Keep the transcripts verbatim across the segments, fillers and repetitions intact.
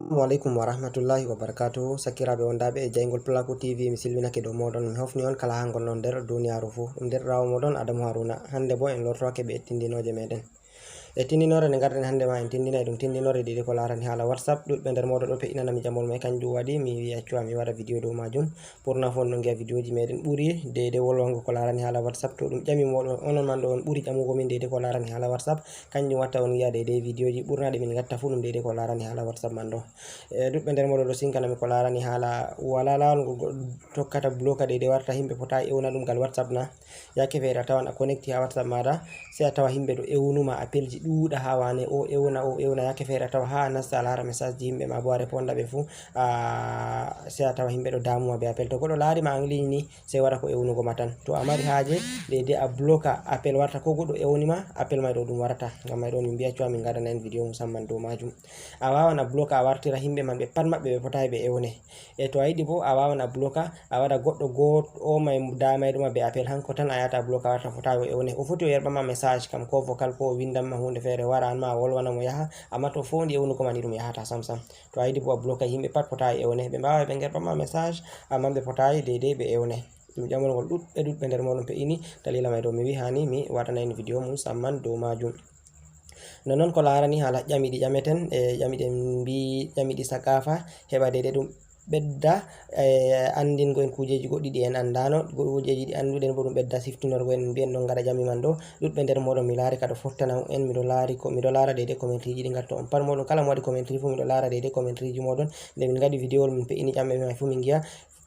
Assalamu aleykum wa rahmatullahi wa barakatuhu. Sakiraaɓe wondaaɓe e jayngol Pulaaku T V, mi silminake dow mooɗon, mi hofni on kala haa ngonɗon nder duniyaaru fuu. Ɗum deerɗiraawo mooɗon Adamu Haruna. Hannde boo en lortoake bee tindinooje meeɗen. E tindinoore nde ngarɗen hannde ma, en tindinay ɗum tindinoore deydey ko laarani haala WhatsApp. Ɗuuɗɓe nder mooɗon ɗo pe'inana mi jamol may, kanjum waɗi mi wi'i accu mi waɗa video dow maajum. Ɓurna fuu on ɗon ngi'a videoji meeɗen ɓuri deydey wolwango ko laarani haala WhatsApp. To ɗum ƴami mooɗon, onon man ɗo on ɓuri ƴamugo min deydey ko laarani haala WhatsApp. Kanjum watta on ngi'a deydey videoji ɓurna ɗi min ngatta fuu ɗum deydey ko laarani haala WhatsApp man ɗo. E, ɗuuɗɓe nder mooɗon ɗo sinkana mi ko laarani haala wala laawol ngol goɗɗo tokkata bloka deydey warta himɓe potaay ewna ɗum gal WhatsApp na. Yaake feere a tawan a connecti haa WhatsApp maaɗa, sey a tawa himɓe ɗo ewnuma appelji ɗuuɗa haa wane o ewna, o ewna. Yaake feere a tawa haa a nasta a laara message ji himɓe ma boo a reponda ɓe fuu, a, sey a tawa himɓe ɗo damuma bee appel. To goɗɗo laari ma en ligne ni, sey waɗa ko ewnugo ma tan. To a mari haaje, deydey a bloka appel warta ko goɗɗo ewni ma, appel may ɗo ɗum warata. Ngam may ɗo min mbi'a cuwa min ngaɗana en video musamman dow maajum. A waawan a bloka a wartira himɓe man ɓe pat maɓɓe ɓe potaay ɓe ewne. E to a yiɗi boo a waawan a bloka a waɗa goɗɗo gooto o may daamay ɗuma bee appel hanko tan a yahata a bloka a warta fotaay o ewne. O foti o yerɓa ma message kam ko vocal ko o windan ma huunde feere wara an ma a wolwana mo yaha. Amma to foondi ewnugo man ni ɗum yahata sam sam. To a yiɗi boo a bloka himɓe pat potaay ewne. Ɓe mbaaway ɓe ngerɓa ma message amma ɓe potaay deydey ɓe ewne. Ɗum ƴamol ngol ɗuuɗɓe ɗuuɗɓe nder mooɗon pe'ini. Daliila may ɗo mi wi'i hani mi waɗana en video musamman dow maajum. Nonnon ko laarani haala ƴami ɗi ƴameten, e ƴami ɗen mbi-, ƴami ɗi sakaafa, heɓa deydey ɗum ɓedda, e, anndingo en kuujeeji goɗɗi ɗi en anndaano, kuujeeji ɗi annduɗen boo ɗum ɓedda siftinorgo en, mbi'en ɗon ngaɗa ƴami man ɗo. Ɗuuɗɓe nder mooɗon mi laari ka ɗo fottana en, miɗo laari ko, miɗo laara deydey commentriji ɗi ngatto on pat mooɗon. Kala mo waɗi commentri fuu miɗo laara deydey commentriji mooɗon. Nde min ngaɗi videowol min pe'ini ƴamɓe may fuu min ngi'a.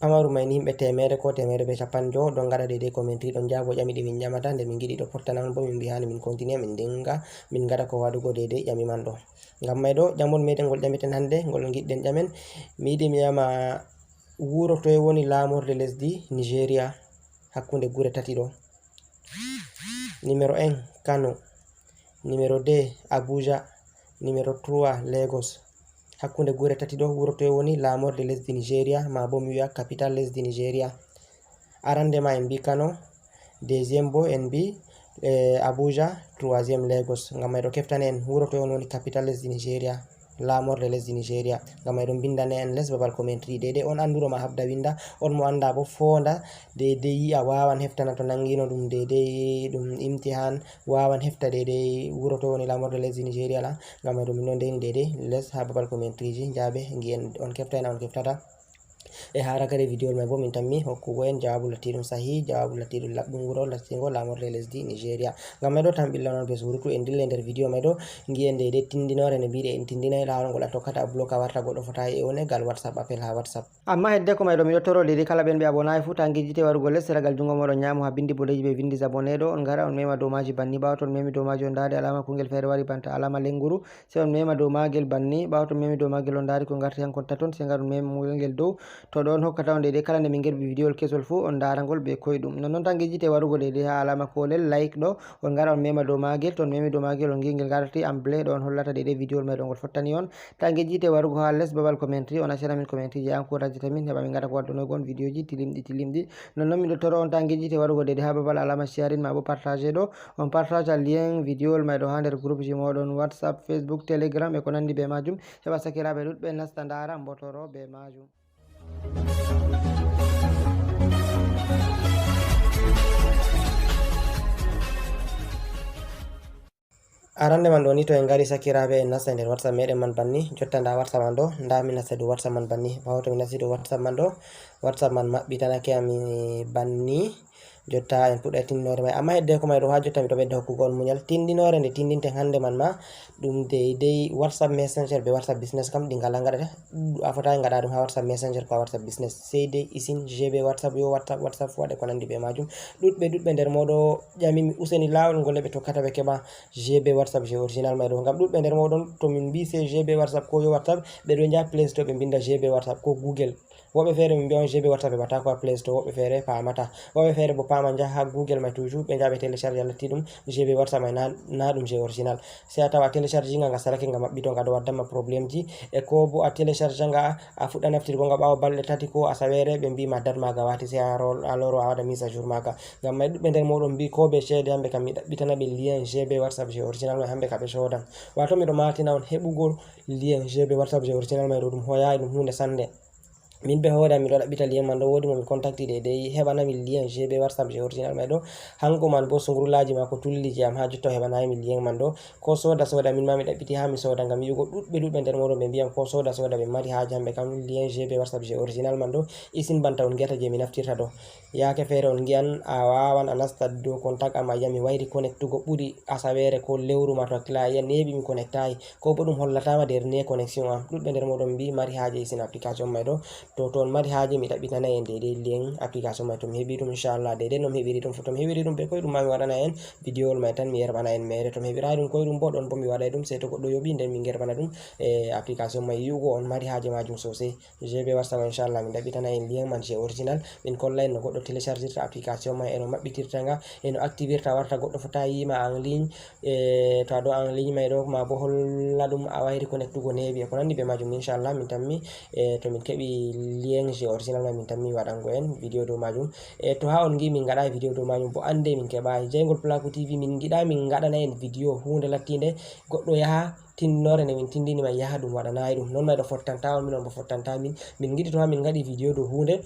Pamaru may ni yimɓe teemeɗɗe ko teemeɗɗe bee cappanɗe jowo ɗon ngaɗa deydey commentri ɗon jaabo ƴami ɗi min ƴamata. Nde min ngiɗi ɗo fottana on boo min mbi'a hani min continue min dinga min ngaɗa ko waɗugo deydey ƴami man ɗo. Ngam may ɗo ƴamol meeɗen ngol ƴameten hannde ngol ngiɗɗen ƴamen. Mi yiɗi mi ƴama wuro toye woni laamorde lesdi Nigeria hakkunde gure tati ɗo. Numéro un, Kano. Numéro deux, Abuja. Numéro trois, Lagos. Hakkunde gure tati ɗo wuro toye woni laamorde lesdi Nigeria maa boo mi wi'a capital lesdi Nigeria. Arande ma en mbi Kano, deuxième boo en mbi, eh, Abuja, troisième Lagos. Ngam may ɗo keftane en wuro toye on woni capital lesdi Nigeria, laamorde lesdi Nigeria. Ngam may ɗo mbindane en les babal commentri deydey on annduro ma habda winda, on mo annda boo foonda deydey yi'a waawan heftana to nanngino ɗum deydey ɗum imtihan waawan hefta deydey wuro toye woni laamorde lesdi Nigeria la. Ngam may ɗo min ɗon ndeni deydey les haa babal commentriji njaabe ngi'en on keftay na on keftata. E haa ragare videowol may boo min tammi hokkugo en jawaabu lattiiɗum sahi, jawaabu lattiiɗum laɓɗum wuro lattiingo laamorde lesdi Nigeria. Ngam may ɗo tan ɓilla non bee surutu en ndille nder video may ɗo ngi'en deydey tindinoore nde mbiɗe en tindinay laawol ngol a tokkata a bloka warta goɗɗo fotaay ewne gal WhatsApp appel haa WhatsApp. Amma heddeko may ɗo miɗo toro deydey kala ɓen ɓe abonaay fuu ta ngejjite warugo les ragal junngo mooɗon nyaamo haa binndi boɗeeji ɓe winndi abonné ɗo on ngara on mema dow maaji banni ɓaawo to on memi dow maaji on ndaari alaama kungel feere wari banta alaama lennguru. Sey on mema dow maagel banni. Ɓaawo to on memi dow maagel on ndaari ko ngarti hankon taton, sey ngar on mema ngel dow. To ɗo on hokkata on deydey kala nde min ngerɓi videowol kesol fuu on ndaara ngol bee koyɗum. Nonnon ta ngejjite warugo deydey haa alaama koolel like ɗo, on ngara on mema dow maagel. To on memi dow maagel on ngi'i ngel ngarti en bleu ɗo on hollata deydey videowol may ɗo ngol fottani on. Ta ngejjite warugo haa les babal commentri on accana min commentriji encouragita min heɓa min ngaɗa ko waddanoogo on videoji tilimɗi tilimɗi. Nonnon miɗo toro on ta ngejjite warugo deydey haa babal alaama sharing maa boo partage ɗo. On partaja lien videowol may ɗo haa nder groupji mooɗon, WhatsApp, Facebook, Telegram e ko nanndi bee maajum. Heɓa sakiraaɓe ɗuuɗɓe nasta ndaara mbotoro bee maajum. Arande man ɗo ni to en ngari sakiraaɓe en nasta nder WhatsApp meeɗen man banni. Jotta nda WhatsApp man ɗo, nda mi nasta dow WhatsApp man banni. Ɓaawo to mi nasti dow WhatsApp man ɗo, WhatsApp man maɓɓitanake am banni. Jotta en puɗɗay tindinoore may. Amma heddeko may ɗo haa jotta miɗo ɓedda hokkugo on munyal. Tindinoore nde tindinten hannde man ma ɗum deydey WhatsApp Messenger bee WhatsApp Business kam ɗi ngalaa ngaɗata. A fotaay ngaɗa ɗum haa WhatsApp Messenger ko haa WhatsApp Business. Sey dey isin G B WhatsApp, yo WhatsApp, WhatsApp waɗe ko nanndi bee maajum. Ɗuuɗɓe ɗuuɗɓe nder mooɗon ƴami mi useni laawol ngol ɓe tokkata ɓe keɓa G B WhatsApp je original may ɗo. Ngam ɗuuɗɓe nder mooɗon to min mbi sey G B WhatsApp ko yo WhatsApp ɓe ɗo njaha Play Store ɓe mbinda G B WhatsApp ko Google. Woɓɓe feere min mbi'a on G B WhatsApp heɓata ko haa Play Store, woɓɓe feere paamata. Woɓɓe feere Bo paama, njaha ha Google may toujours, ɓe njaha ɓe télécharge, a latti ɗum G B WhatsApp may na, na ɗum G original. Sey a tawa a télécharge nga, nga salake, nga maɓɓito, nga ɗo waddanma problème ji. E ko bo a télécharge nga, a fuɗɗa naftirgo nga ɓaawo balɗe tati ko asaweere, ɓe mbiima date maaga waati, sey a ro-, a loro a waɗa mise à jour maaga. Ngam may ɗuɗɓe nder mooɗon mbii ko be ceede, hamɓe kam mi ɗaɓɓitana ɓe lien G B WhatsApp G original may, hamɓe ka ɓe soodan. Waato miɗo maatina on heɓugo lien G B WhatsApp G original may ɗo, ɗum hoyaay, ɗum huunde sannde. Min be hoore am miɗo ɗaɓɓita lien man ɗo, woodi mo mi contacti de dey heɓana min lien G B WhatsApp G original may ɗo. Hanko man bo sungurlaaji maako tulli je am, ha jotta o heɓanaay min lien man ɗo. Ko sooda sooda, min ma mi ɗaɓɓiti ha mi sooda, ngam yi'ugo ɗuɗɓe ɗuɗɓe nder mooɗon ɓe mbiyam ko sooda sooda, ɓe mari haaje hamɓe kam lien G B WhatsApp G original man ɗo. Isin banta on ngi'ata je mi naftirta ɗo. Yaake feere on ngi'an a waawan a nasta dow contact am, a yi'a mi wayri connectugo ɓuri asaweere ko lewru ma, to hakkila a yi'a neeɓi mi connectaay, ko bo ɗum hollataama der ne connexion am. Ɗuɗɓe nder mooɗon mbii mari haaje isin application may ɗo. To, to on mari haaje, mi ɗaɓɓitanay en deydey lien application may. To mi heɓi ɗum, inchallah, deydey no mi heɓiri ɗum fu. To mi heɓiri ɗum be koyɗum ma mi waɗana en videowol may tan, mi yerɓana en meere. To mi heɓiraay ɗum koyɗum bo, ɗon bo mi waɗay ɗum, sey to goɗɗo yoɓi, nden min gerɓana ɗum. E application may yi'ugo on mari haaje maajum sosey. G B WhatsApp, inchallah, min ɗaɓɓitana en lien man, G original. Min kolla en no goɗɗo téléchargirta application man, e no maɓɓitirta nga, e no activirta, warta goɗɗo fota yiima en ligne. E to a ɗo en ligne may ɗo, ma bo holla ɗum a wayri connectugo neeɓi e ko nandi be maajum, inchallah, min tammi. E to min keɓi lien G original man, min tammi waɗango en video dow maajum. E to ha on ngi min ngaɗa video dow maajum bo, ande min keɓayi. Jeyngol Plaku T V, min ngiɗa min ngaɗana en video huunde lattinde goɗɗo yaha tindinoore nde min tindini ma yaha, ɗum waɗanayi ɗum. Non may ɗo fottanta on, minon bo fottanta min. Min ngiɗi to ha min ngaɗi video dow huunde,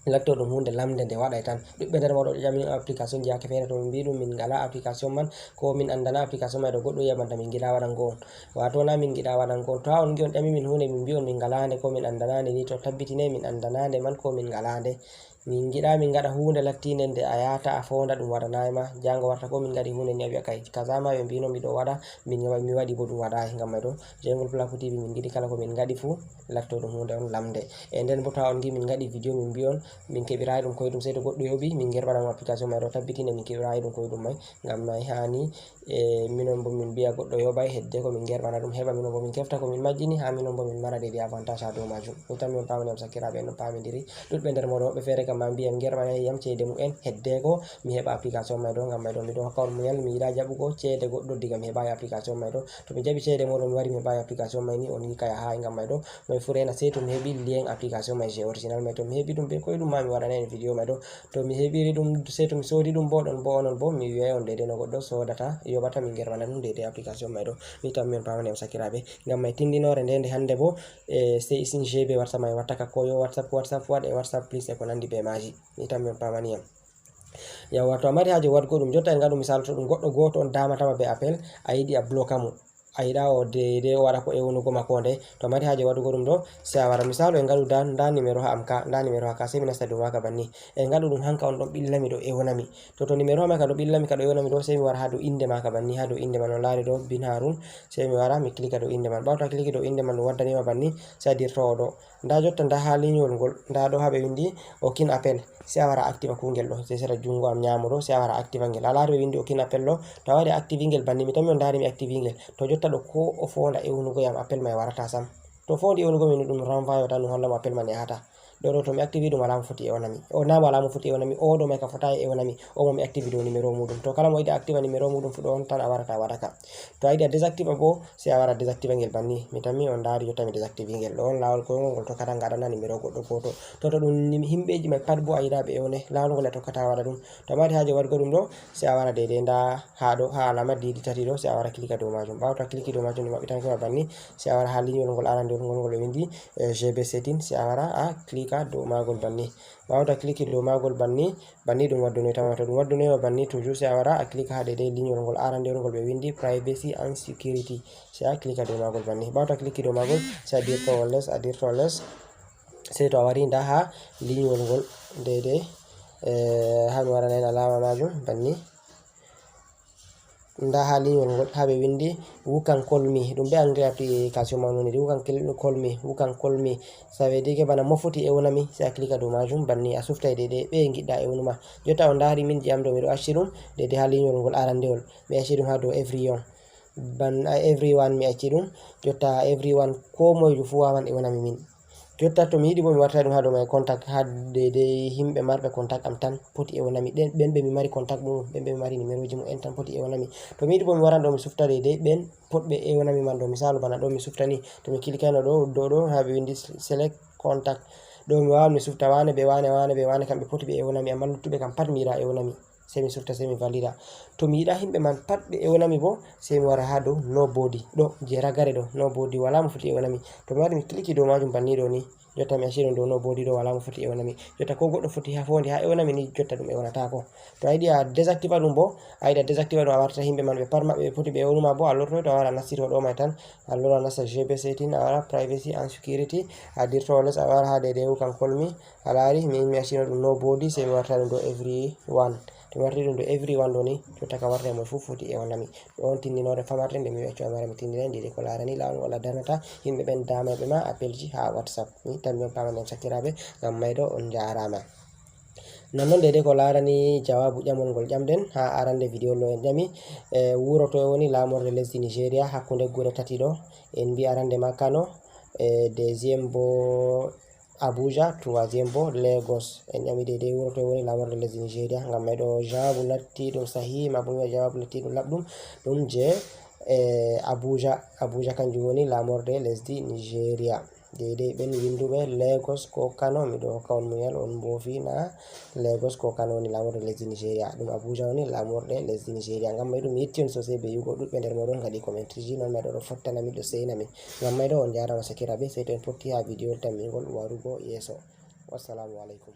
latto ɗum huunde lamnde nde waɗay tan. Ɗuɗɓe nder mooɗon ƴami application ji yaake feere, to min mbi ɗum min ngala application man, ko min andana application may ɗo, goɗɗo yi'a banta min ngiɗa waɗango on. Wato na min ngiɗa waɗango on. To ha on ngi on ƴami min huunde, min mbi on min ngala nde, ko min andana nde ni, to tabbitine min andana nde man, ko min ngala nde. Min ngiɗa min ngaɗa huunde lattinde nde a yahata a foonda ɗum waɗanayi ma. Jaango warta ko min ngaɗi huunde ni, a wi'a kay kaza ma ɓe mbino miɗo waɗa, min mi waɗi bo ɗum waɗayi. Ngam may ɗo, Jeyngol Plaku T V, min ngiɗi kala ko min ngaɗi fu latto ɗum huunde on lamnde. E nden bo, to ha on ngi min ngaɗi video min mbi on min keɓirayi ɗum koyɗum, sey to goɗɗo yoɓi, min gerɓana mo application may ɗo, tabbitine min keɓirayi ɗum koyɗum may. Ngam may hani E minon bo min mbi'a goɗɗo yoɓay hedde ko min gerɓana ɗum, heɓa minon bo min kefta ko min majjini, ha minon bo min mara deydey avantage ha dow maajum. Mi tammi on paamani am, sakiraaɓe, en no paamidiri. Ɗuɗɓe nder mooɗon woɓɓe feere kam ma mbiyam gerɓanay yam ceede mu'en hedde ko mi heɓa application may ɗo. Ngam may ɗo miɗo hokka on munyal, mi yiɗa jaɓugo ceede goɗɗo diga mi heɓayi application may ɗo. To mi jaɓi ceede mooɗon, mi wari mi heɓayi application may ni, on yiikay a haay. Ngam may ɗo moy fu reena sey to mi heɓi lien application may, je original may, to mi heɓi ɗum be koyɗum ma mi waɗanay en video may ɗo. To mi heɓiri ɗum, sey to mi soodi ɗum bo, ɗon bo onon bo mi wi'ay on deydey no goɗɗo soodata, yoɓata, min gerɓana ɗum deydey application may ɗo. Mi tammi on paamani am, sakiraaɓe. Ngam may tindinoore nde, nde hande bo, e, sey isin G B WhatsApp may watta ka koyo, WhatsApp, WhatsApp waɗ e WhatsApp Plus e ko nandi be maaji. Mi tammi on paamani am. Yawwa, to a mari haaje waɗgo ɗum, jotta en ngaɗu misaalu, to ɗum goɗɗo gooto on damatama be appel, a yiɗi a bloka mo. A yiɗa o deydey o waɗa ko ewnugo ma ko ndey. To a mari haaje waɗugo ɗum ɗo, sey a wara. Misaalu, en ngaɗu nda, nda numéro ha am ka, nda numéro ha ka, sey mi nasta dow maaka banni. En ngaɗu ɗum hanka on ɗon ɓillami ɗo ewnami. To, to numéro ha maaka ɗo ɓillami ka ɗo ewnami ɗo, sey mi wara ha dow innde maaka banni, ha dow innde man on laari ɗo, Bin Harun. Sey mi wara, mi klika dow innde man. Ɓaawo to a kliki dow innde man, ɗum waddanima banni, sey a dirto o ɗo. Nda jotta, nda ha lignol ngol, nda ɗo ha ɓe windi aucun appel. Sey a wara a activa kungel ɗo, je sera jungo am nyamo ɗo, sey a wara a activa ngel. A laari ɓe windi aucun appel ɗo, to a wari a activi ngel banni, mi tammi on ndaari mi activi ngel. To jotta ɗo ko o fonda ewnugo yam, appel may warata sam. To fondi ewnugo min ɗum renvoyo tan, ɗum holla mo appel man yahata. Ɗo ɗo to mi activi ɗum wala mo foti ewnami. O na mo wala mo foti ewnami, o ɗo may ka fotayi ewnami, o mo mi activi dow numéro muɗum. To kala mo yiɗi activa numéro muɗum fu ɗo on tan a warata a waɗa ka. To a yiɗi a désactiva bo, sey a wara a désactiva ngel banni. Mi tammi on ndaari jotta mi désactivi ngel. Ɗo on laawol koyngol ngol tokkata ngaɗana numéro goɗɗo gooto. To, to ɗum nim-, himɓeji may pat bo a yiɗa ɓe ewne, laawol ngol a tokkata waɗa ɗum. To a mari haaje waɗugo ɗum ɗo, sey a wara deydey nda ha ɗo, ha alama diidi tati ɗo, sey a wara klika dow maajum. Ɓaawo to a kliki dow maajum, ɗum maɓɓitanke ma banni, sey a wara ha lignol ngol arandewol ngol, ngol ɓe windi, eh, G B setting, sey a wara a klika dow maagol banni. Ɓaawo to a kliki dow maagol banni, banni ɗum waddunoyta ma. To ɗum waddunoyma banni, toujours sey a wara a klika ha deydey lignol ngol arandewol ngol ɓe windi privacy and security. Sey a klika dow maagol banni. Ɓaawo to a kliki dow maagol, sey a dirto on les, a dirto on les. Sey to a wari nda ha lignol ngol deydey, eh, ha mi waɗana en alama maajum banni. Nda ha lignol ngol ha ɓe windi "You can call me", ɗum be anglais application man woni, "You can call me, you can call me". Ça veut dire que bana mo foti ewnami, sey a klika dow maajum banni, a suftay deydey ɓe ngiɗɗa ewnuma. Jotta on ndaari min je am ɗo, miɗo acci ɗum deydey ha lignol ngol arandewol. Mi acci ɗum ha dow everyone. Ban-, everyone mi acci ɗum. Jotta everyone, ko moyjo fu wawan ewnami min. Jotta to mi yiɗi bo mi warta ɗum ha dow my contact, ha deydey himɓe marɓe contact am tan poti ewnami. Ɗen, ɓen ɓe mi mari contact mum, ɓen ɓe mi mari numéro ji mum en tan poti ewnami. To mi yiɗi bo mi waran ɗo mi sufta deydey ɓen potɓe ewnami man ɗo. Misalu bana ɗo mi sufta ni, to mi kilikayno ɗo, dow ɗo ha ɓe windi select contact. Ɗo mi wawan mi sufta wane be wane, wane be wane, kamɓe poti ɓe ewnami, amma luttuɓe kam pat mi yiɗa ewnami. Sey mi sufta, sey mi vallida. To mi yiɗa himɓe man pat ɓe ewnami bo, sey mi wara ha dow nobody. Ɗo je ragare ɗo, nobody, wala mo foti ewnami. To mi wari mi kiliki dow majum banni ɗo ni, jotta mi acci ɗum dow nobody ɗo, wala mo foti ewnami. Jotta ko goɗɗo foti ha fondi ha ewnami ni, jotta ɗum ewnatako. To a yiɗi a désactiva ɗum bo, a yiɗi a désactiva ɗum, a warta himɓe man ɓe pat maɓɓe ɓe poti ɓe ewnuma bo, a lortoto a wara a nastito ɗo mai tan, a lora a nasta G B setting, a wara privacy and security, a dirto les, a wara ha deydey who can call me, a lari mi, mi accino ɗum nobody, sey mi warta ɗum dow everyone. To mi warti ɗum dow everyone ɗo ni, jotta ka warta e moy fu foti ewnami. Ɗo on tindinore famarde nde mi wecco amara mi tindinay, nde ko larani lawol walla darnata himɓe ɓen damayɓe ma appel ji ha WhatsApp. Mi tammi on pamanden sakiraaɓe, ngam mayɗo on njarama. Nonnon deydey ko larani jawabu ƴamol ngol ƴamɗen ha arande video lo en ƴami, e, wuro toye woni lamorde lesdi Nigeria hakkunde gure tati ɗo, en mbi arande ma Kano, e, deuxième bo Abuja, troisième bo Lagos. En ƴami deydey wuro toye woni lamorde lesdi Nigeria, ngam mayɗo jawabu latti ɗum sahi, ma bo mi wi'a jawabu latti ɗum laɓɗum, ɗum je, e, Abuja, Abuja kanjum woni lamorde lesdi Nigeria. Deydey ɓen winduɓe Lagos ko Kano, miɗo hokka on munyal, on mboofi na Lagos ko Kano woni lamorde lesdi Nigeria. Ɗum Abuja woni lamorde lesdi Nigeria. Ngam may ɗum yetti on sosai be yi'ugo ɗuɗɓe nder moɗon ngaɗi commentaire ji, non may ɗo ɗo fottana min, ɗo seyna min. Ngam may ɗo on jarama sakiraaɓe, sey to en potti ha video tammingol warugo yeso. Wassalamu alaikum.